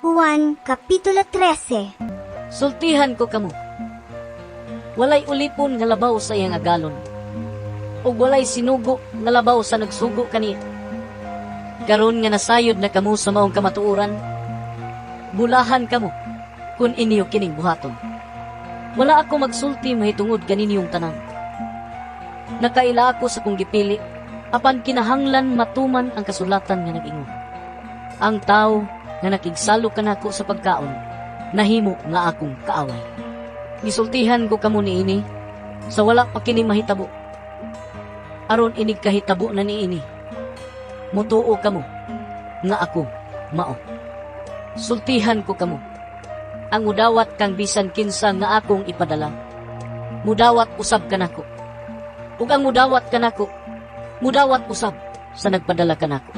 Juan Kapitulo 13. Sultihan ko kamo. Walay ulipon nga labaw sa iyang agalon. Ug walay sinugo nga labaw sa nagsugo kaniya. Karon nga nasayod na kamo sa maong kamatuoran, bulahan kamo kun inyo kining buhaton. Wala ako magsulti mahitungod kaninyong tanan. Nakaila ako sa kong gipili, apan kinahanglan matuman ang kasulatan nga nag-ingon: "Ang tawo nga nakigsalo kanako sa pagkaon, nahimo nga akong kaaway." Gisultihan ko kamo niini sa wala pa kini mahitabo, aron inig kahitabo na niini, mutuo kamo nga ako mao. Sultihan ko kamo, ang mudawat kang bisan kinsa nga akong ipadala, mudawat usab kanako. Ug ang mudawat kanako, mudawat usab sa nagpadala kanako.